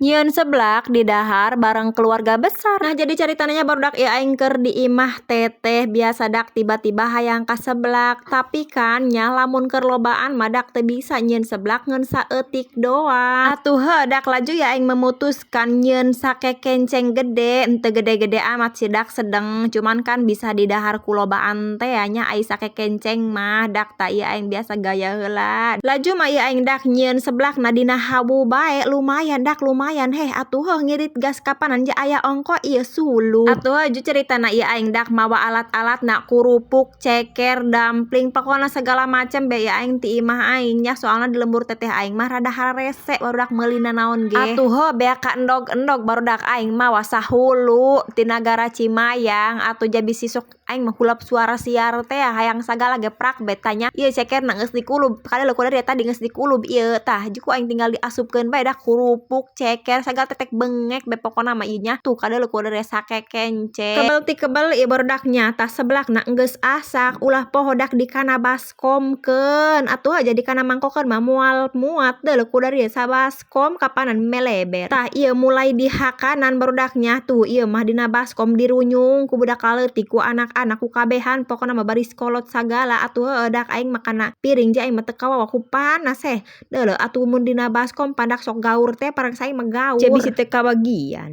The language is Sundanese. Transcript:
Nyieun seblak di dahar bareng keluarga besar. Nah, jadi caritana, barudak, ieu aing keur di imah teteh biasa dak, tiba-tiba hayang ka seblak. Tapi kan nya lamun keur lobaan mah dak teu bisa nyieun seblak ngan saeutik doang. Atuh heuh dak, laju ya aing memutuskan nyieun sakekenceng gede, henteu gede-gede amat sih dak, sedeng, cuman kan bisa didahar ku lobaan teh nya, ai sakekenceng mah dak. Tah, ieu aing biasa gaya heula. Laju mah ieu aing dak nyieun seblakna dina hawu bae, lumayan dak, lumayan heh. Atuh heuh, ngirit gas kapanan je aya ongko ieu suluh. Atuh heuh, caritana ieu aing dak mawa alat-alatna, kurupuk, ceker, dumpling, pokona segala macem be ieu aing ti imah aing nya, soalna di lembur teteh aing mah rada hararese barudak meulina naon ge. Atuh heuh, beak ka endog-endog, barudak, aing mawa sahulu ti Nagara Cimayang. Atuh ja bisi sok aing mah hulap suara siar teh hayang sagala ge prak be tanya. Ieu cekerna geus dikulub kadeuleuk ku dari tadi, geus dikulub ieu. Tah, ku aing tinggal diasupkeun bae dah, kurupuk, ceker, sagala, tetek bengek be pokona mah ieu nya. Tuh, kadeuleuk ku dari sakekenceng. Kebel ti kebel ieu barudaknya. Tah, seblakna geus asak, ulah poho dak di kana baskomkeun. Atuh jadi kana mangkokeun mah moal muat, deuleu ku dari sabaskom kapanan meleber. Tah, ieu mulai dihakanan, barudaknya. Tuh, ieu mah dina baskom dirunyung ku budak leutik, ku anak-anak, ku kabehan, pokona mah baris kolot sagala. Atuh heueuh dak, aing mah kana piring je aing mah teu kawawa ku panas heh. Deuleu atuh, mun dina baskom pandak sok gaur teh, parang aing mah gaur je bisi teu kabagian.